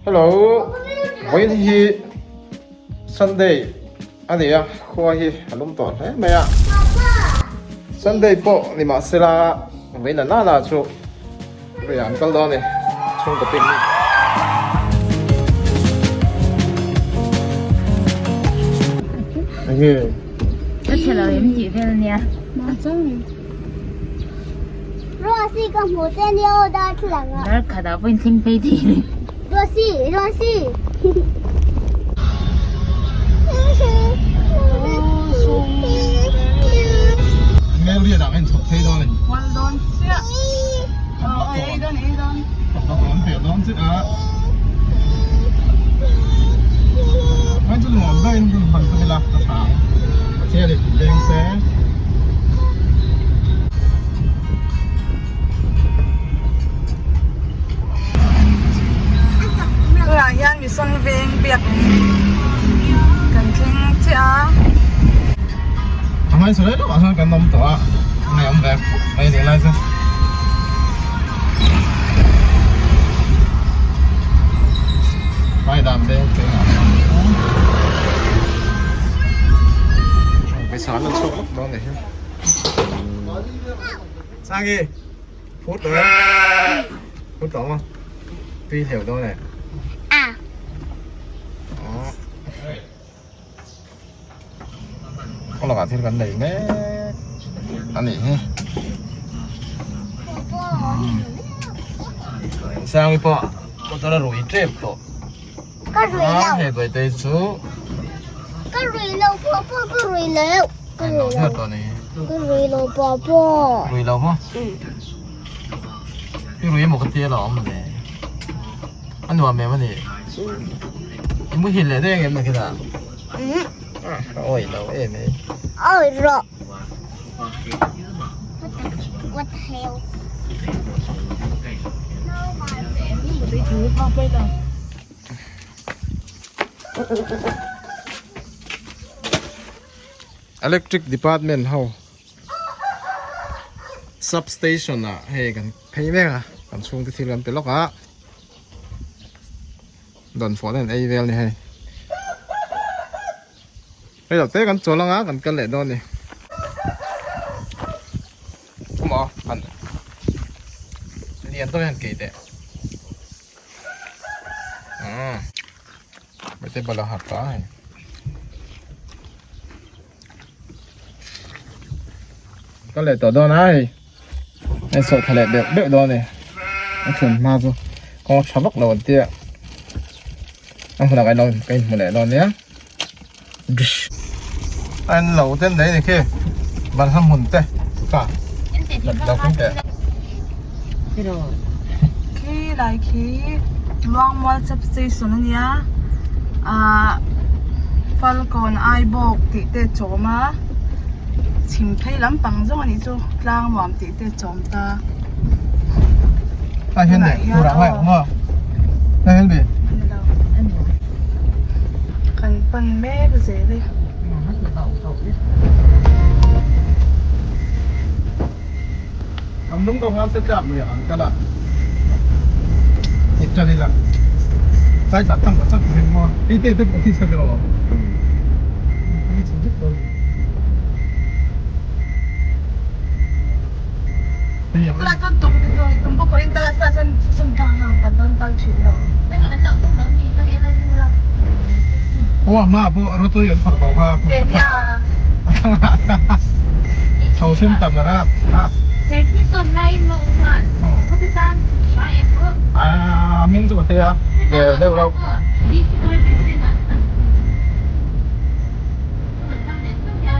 Hello, vawiin hi Sunday a ni a, khua hi a lum tawh hle mai a. Sunday pawh ni mah sela vawiin a nana chu riah an kal dawn a ni, chhungkaw picnic. Enge? Ka chhe lo em tih vel nia. Rosie ka hmu che nia aw darthlalang ah. Dar khat ah pawhin thleng phei thei ni. Rosie, Rosie. Mel riat ah khan chhawp phei dawn a ni. Kual dawn chiah. Aw ei dawn ei dawn. Thawmhnaw an pel dawn chiah a. Hmai chu nuam deuhin hun hman tum ila ka tha ang. Pathian in leng se. Tunah hian Mission Veng biak kan thleng chiah a. A hmai saw leh lawkah chuan kan awm tawh a, a ngaihawm ve khawp mai a nih lai chu. Vai dan veng cheng ah chuan pawisa an la chhuak vak dawn nih hi. Sangi phut tawh em? Phut tawh maw? Tui hleuh dawn e. Kawng lakah thil kan nei mek a nih hi Sangi pawh motor a rui tep tawh Ka rui lo hei Bawihtei chu Ka rui lo pawh pawh ka rui lo Ka rui lo Ka rui lo pawh pawh Rui lo maw I rui emaw ka tia lo awm le A nuam em a ni I muhil leh daih ang em nakinah Ka awih lo em e. Awih rawh. What the hell? Electric department ho substation ah hei kan phei mek a kan chhungte thil kan pe lawk a. Dawn fawh na an ei vel ni hei. Hei lo te kan chawl anga kan kal leh dawn ni. Chuma han lian tawk hian kei teh. Umm. Mete bala har ta hei. Kal leh tawh dawn a hei. Hei sawh tha leh beuh beuh dawn a ni a thlen hma chu kawng a tha vak lo an tia a hmunah ka inlo ka inhmu leh dawn nia a en lo te an nei a ni khi balhla hmun te ka lo keng teh Khi lai khi Luangmual substation a nia ah Falkawn Aibawk tih te chawm a. Chhim phei lampang zawng a nih chu tlang nuam tih te chawm ta. Ai hian leh tur ah ngai ang maw? Ai hian ve? Kan pan mek zel e. Am lung deuh ngan se tlak lui ang kal a. Ti ṭan ila. Tlai tah tam tak tak maw? Hei te te pawh khi sa ber aw.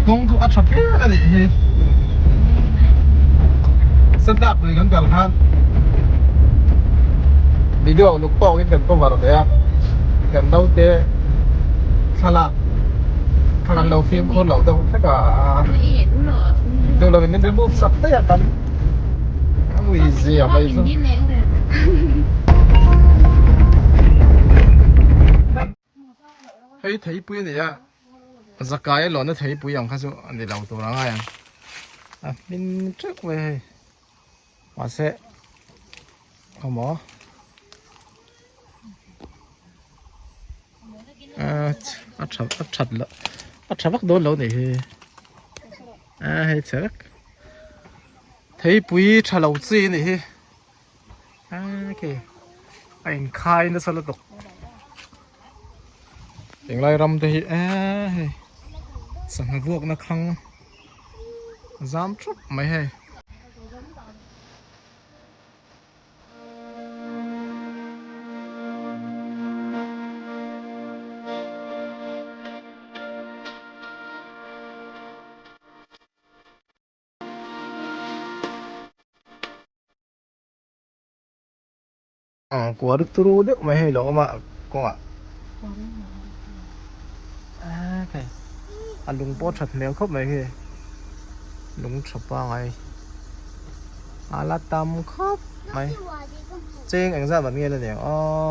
Kawng chu a tha phian a nih hi Setup lui kan kal khan video luk tawkin kan cover ve a kan naute thlalak kha kan lo fimkhur loh deuh hlek a duh lovin min remove sak daih a kan a ui zia mai chu. Hei theipui a ni a, zakai a lawnna theipui ang kha chu a ni lo tur a ngai ang, a hmin teuh mai hei mahse khawmaw. A tha a that loh a tha vak dawn lo nih hi a hei chhe vek theipui tha lo chi a nih hi a khi a inkhai nasa lutuk englai ram te hi a hei sangha vuakna khang zam thup mai hei. Kuar turu deuh mai hei lo awm a kawngah a lung pawh a that hmel khawp mai khi lung tha pangai a la tam khawp mai cheng engzat vat nge la ni ang aw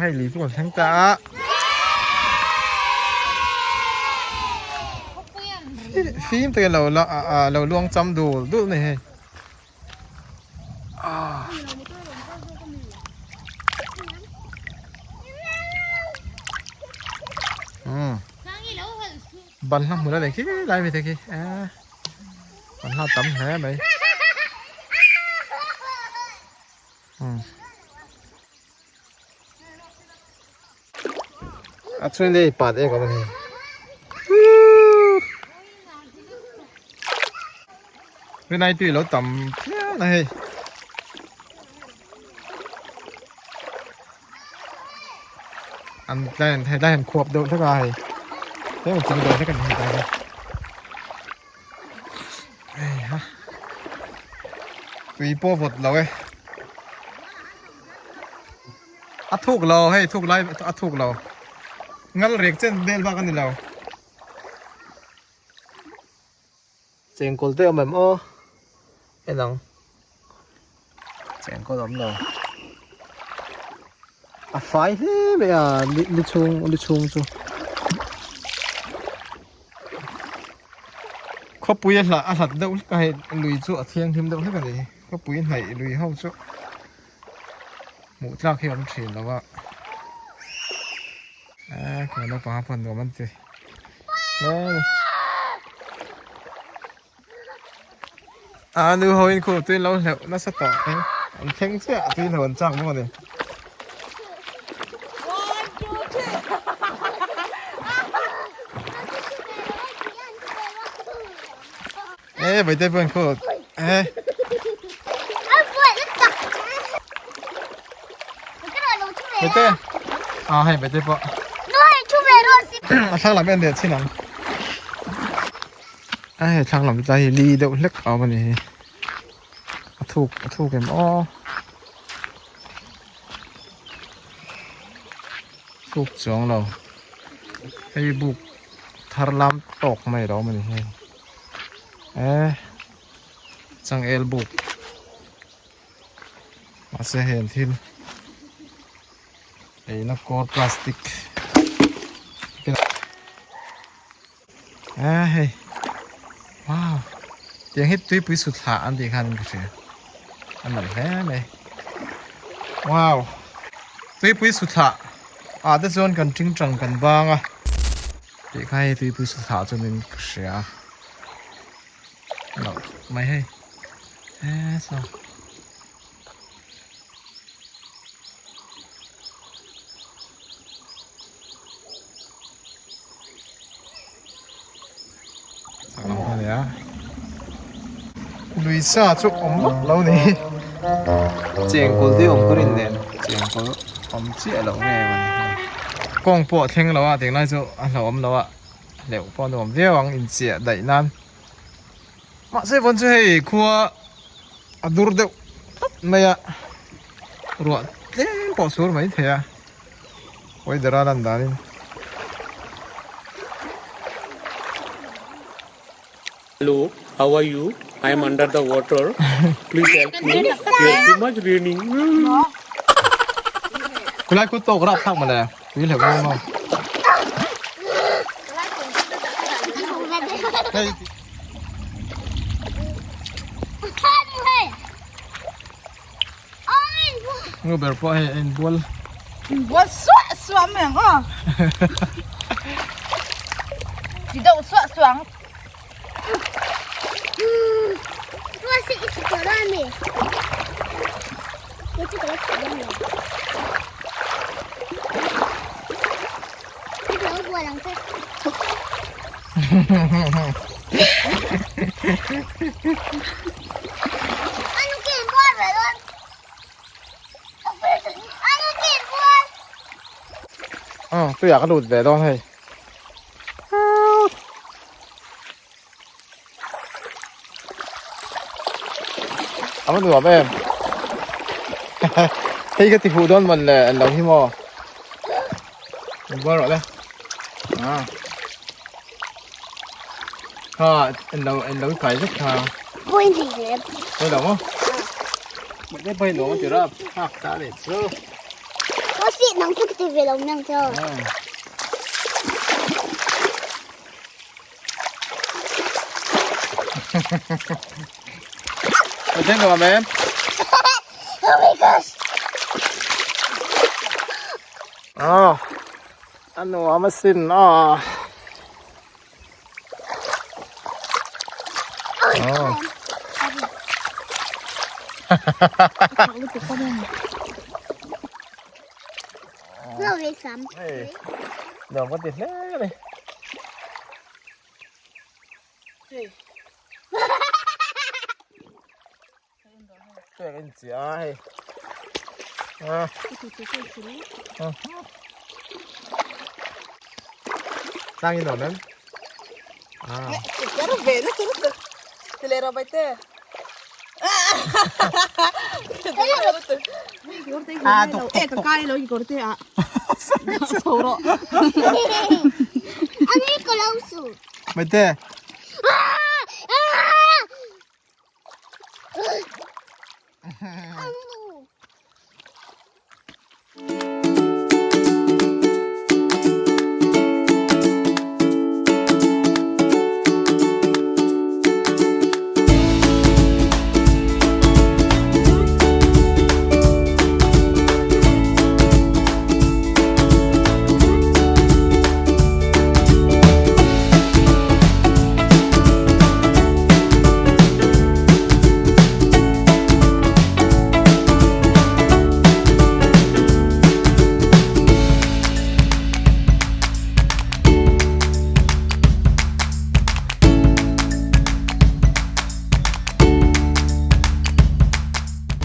hei lui chu kan thleng ta a fim takin lo la lo luang cham dul dul a ni hei. Ban hla hmun a nei khi lai mai te khi ban hla tam hle mai a chhung lei pat ek awm a ni rinai tui lo tam phian a hei an tlai an hei lai han khuap deuh hlek a hei tlem ching deuh hlek a ni hei tlai hi hei ha tui pawh vawt lo e. A thuk lo hei thuk lai a thuk lo ngal rek chen vel bak a ni lo. Chengkawl te awm em aw en ang chengkawl awm lo a fai hle mai a li chhung li chhung chu khawpui a hlah a hlat deuh hlek a hei lui chu a thianghlim deuh hlek a ni khawpui hnaih lui ho chu. Hmuh tlak hi a awm thin lo a eee khi naupang a pawh nuam an ti hle a ni a nu ho in khu tuin lo hleuh nasa tawh ang an thleng chiah a tuin ho an chak bawk a ni. Ê, vậy đây vườn khổ. Ê. Vậy tê. À, hay vậy tê bộ. A thlang lam en leh chin ang. A hei thlang lam tlai hi li deuh hlek a awm a ni hi. A thuk a thuk em aw. Thuk chuang lo. Hei buk thar lam tawk mai lo awm a ni hei. Eh changel buk mahse hei an thil eina kawr plastic eh hei wow tiang hi tuipui su thlah an tih khan ka hria a nalh hle mai wow tuipui su thlah ah te chuan kan tingtang kan bang a. Tih kha hei tuipui sa thlah chuan in ka hria a loh mai hei e saw chak lam kha nia lui sa chu awm vak lo ni chengkawl te awm ka rin nen chengkawl awm chiah loh nge mawni kawng pawh a thleng lo a tunlai chu a hlauhawm lo a hleuh pawh a nuam viau ang inchiah daih nan mahse vawn chu hei khua a dur deuh tlat mai a ruah tlem pawh sur mai thei a weather a lan danin. Hello, how are you? I am under the water. Please help me. There too much raining. Kulai ku tawk rap thak male tui hleuh ngam maw. Hei. Ngu ber pawh hei a inbual. Bual suah suah mai ang aw. Ti deuh suah suah ang. Ờ, tôi giờ có đụt về đâu thầy. A va nuam em. Hei ka ti huh dawn man le an lo hi maw. Min bual rawh le. À. Ha, an lo an lo kai vek kha. Pawi lo maw? Mahse pawi nuam a ti rap hak ta leh chu. Mình thấy nuam em. Oh my gosh. À, a nuam a sin a. Hei, nuam ka ti hle a ni. Pek a inchiah a hei. Tang in nuam em? Maite.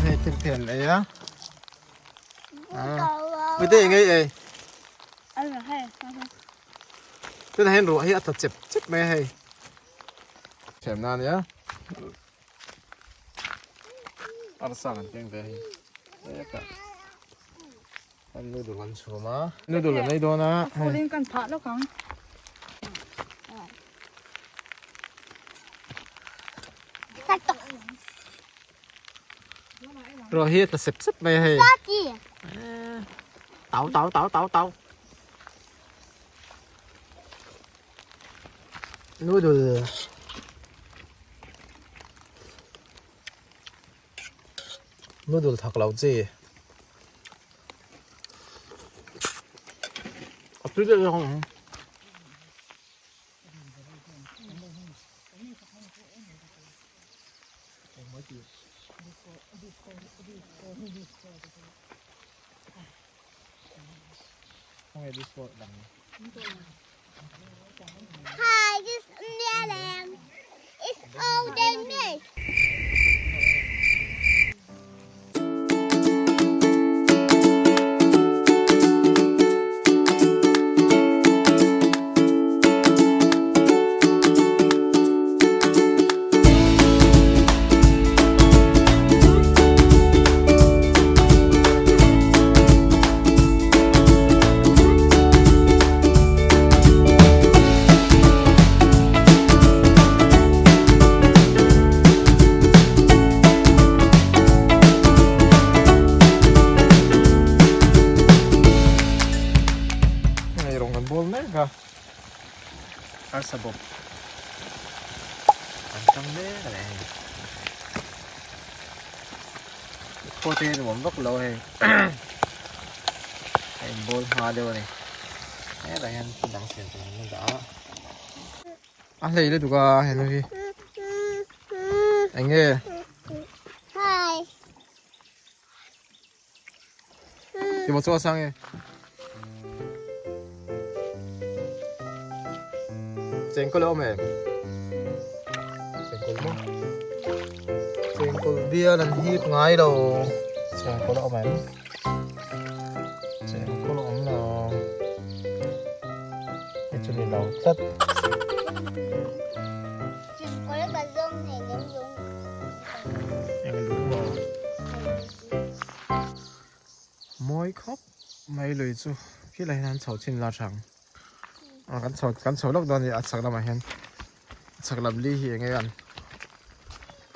Hei thil thian ei a. Mite engei ei. Tunah hian ruah hi a tla chep chep mai a hei. Thiam na ania. Arsa kan keng ve hei. Hetah an noodle an chhum a. Noodle an ei dawn a. Phulin kan phah lawk ang. Ruah hi a tla sep sep mai a hei. Tau tau tau tau tau. Noodle. Noodle thak lo chi. A tui deuh zawk ang. Hi, this is Liam. It's all they make. Hei rawng kan bawl mek a arsa bawk an tang mek a ni hei khaw te nuam vak lo hei. inbawl hma deuh a ni hetah hian thil dang siam tur an la dah a a hlei lutuk a henu hi eng nge Ti maw chu a sang e. Chengkawl a awm em? Chengkawl maw? Chengkawl bial an hip ngai lo. Chengkawl a awm em? Chengkawl a awm lo. Hei chu ni lo tlat. Chengkawl ka zawng nei lem lung. Eng lung maw? Mawi khawp mai lui chu khilai hian an chho chin la thang a kan chho kan chho lawk dawn a ni a chhak lamah hian a chhak lam li hi eng nge an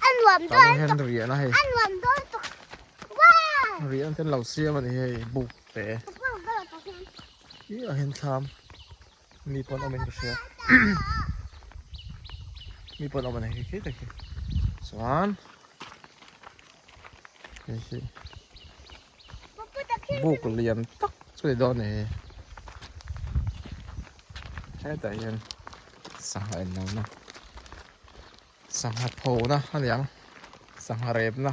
a nuam dawn hian riahna hei a nuam dawn tuk wow riahna te an lo siam a ni hei buk te ah hian thlam mi pawn awm in ka hria mi pawn awm a ni hei khi tak hi chuan. Hei hi buk lian tak chu ni dawn a ni hetah hian sangha en lohna sangha phona a ni ang sangha repna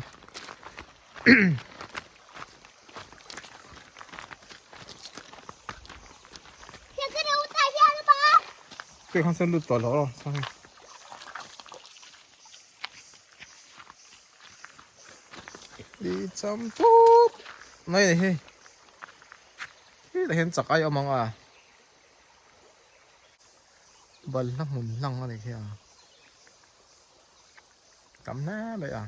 lut tawh loh aw. Li cham put mai a ni hei hetah hian chak ai awm ang a balhla hmun hlang a ni khi a tam hle mai a.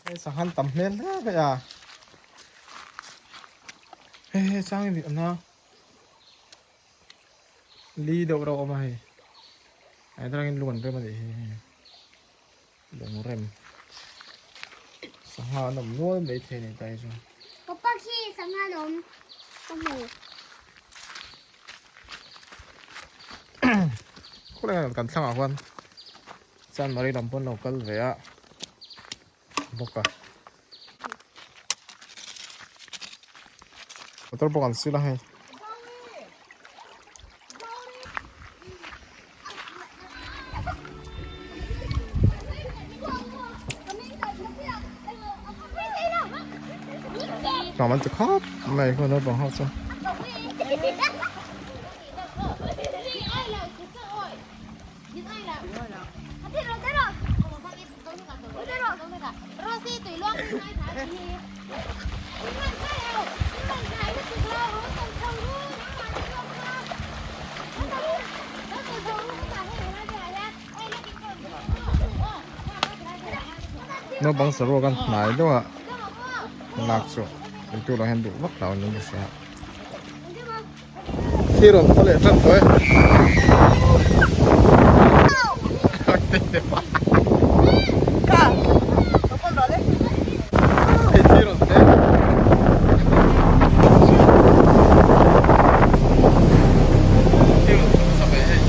Hei sanghan tam hmel hle mai a hei hei chang in awm a li deuh reuh a awm a hei a atangin lung an rem a nih hi hei lung rem sangha an awm nual mai thei a ni tai chu. Papa khi sangha an awm ka hmu. Khawlai kan thlangah khuan Chanmari lam pawn lo kal ve a bawk a. Motor pawh kan sil a hei. Nuam an ti khawp mai khaw naupang ho chu. Naupang saruak an hnai deuh a lak chu eitur lah hian duh vak lo an awm nasa a. Thil rawn thaw leh tan tawh e. Hei thil rawn te. Thil rawn thaw nasa mai hei.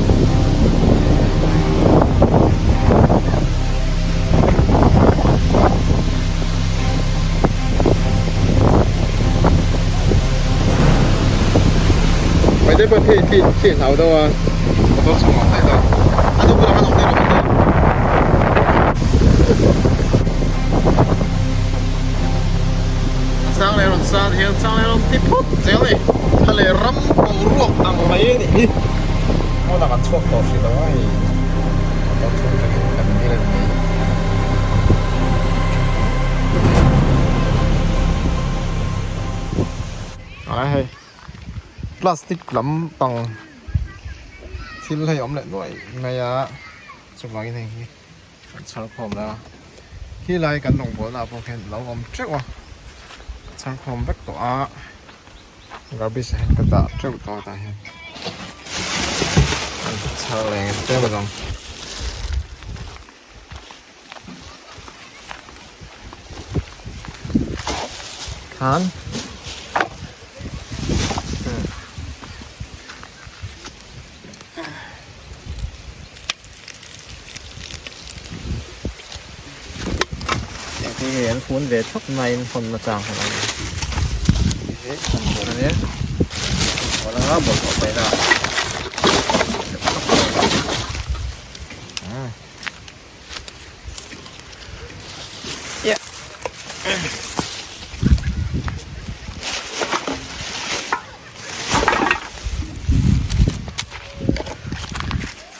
Mai te pawh khi khi khi hlau deuh a motor chhungah daih dawn a nu bulah khan awm daih lo mai te. A sang leh rawn san hian sang leh rawn ti phut zel a ni thla leh ram boruak ang mai a nih hi hmunah kan chhuak tawh hrih lo a hei motor chhung atangin kan dil a ni mai. A hei plastic lampang thil hei awm leh nuai mai a chuvangin hei hi kan chhar khawm la khilai kan rawngbawlna ah pawh khian a lo awm teuh a ka chhar khawm vek tawh a garbage ah hian ka dah teuh tawh a tah hian an chhar leh tlem a zawng. Khan Hei an fun ve thawk nain hawn na chang hawn a ni. Hei hi an hawn a nia. Hawn anga bawlhhlawh paihna ah.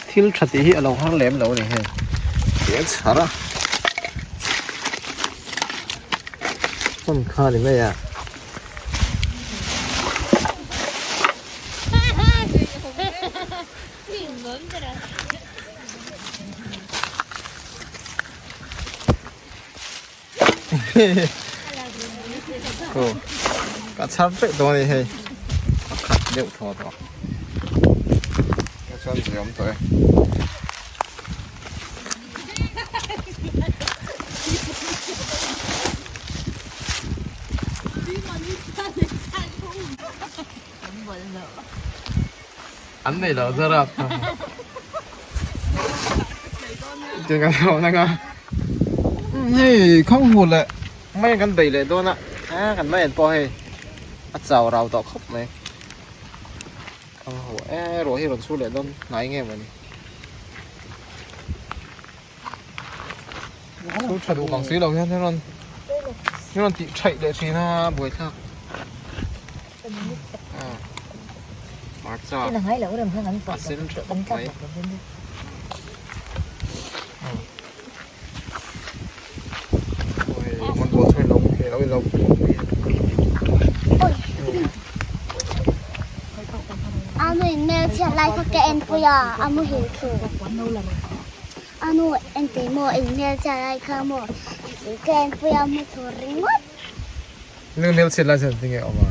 Thil tha tih hi a lo har lem lo a ni hei eng chhar a hmun kha ni mai a. Aw ka chhar teuh dawn a ni hei a khat deuh thaw tawh chuan zui awm tawh e. An nei lo zara Tiang kan hauh nang a Hei khang hmu leh mai kan bei leh dawn a a kan mai an pawh hei a chau rau tawh khawp mai khang hmu e ruah hi rawn chhur leh dawn hnai nge mawni Chhur tha duh mang si lo hian rawn rawn tih thaih leh thin a buaithlak. Hmarcha a sen tha khawp mai. Anu in hmelchhiat lai kha ka en pui a, a muhil thu. Anu engti maw in hmelchhiat lai kha maw ka en pui a mu thu ringawt. Nu hmelchhiat lai chuan tinge awm a?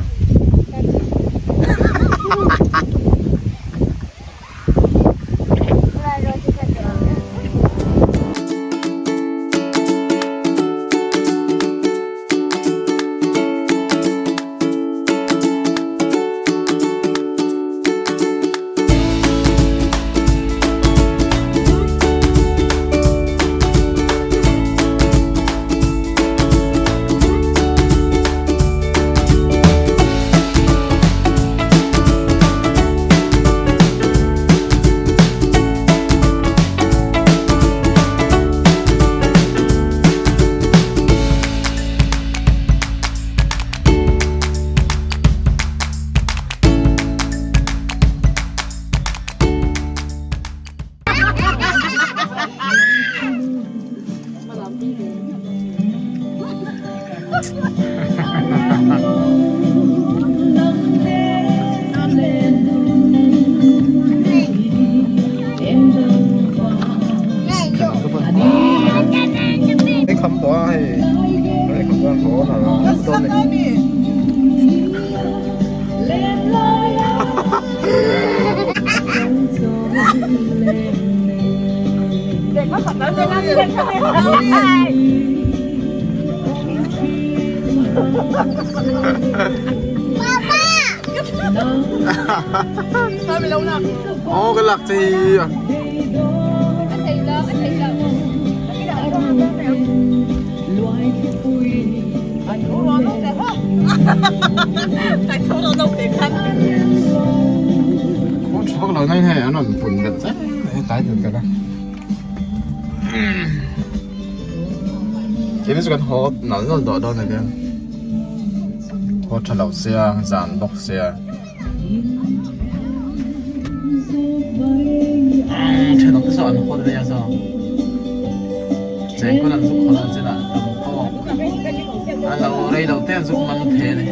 Kham tawh a hei kham tawh a haw a dawn a ni. Ô cái lạc gì à? Khaw lo nai hei an rawn pun belh zet mai tlai deuh deuh a keini chu kan haw nal nal tawh dawn a nia haw tha lo sia zan bawk sia thenawm te saw an haw daih a saw chengkawl an zuk haw chinah tam tawk a lo rei lo te an zuk man thei a ni.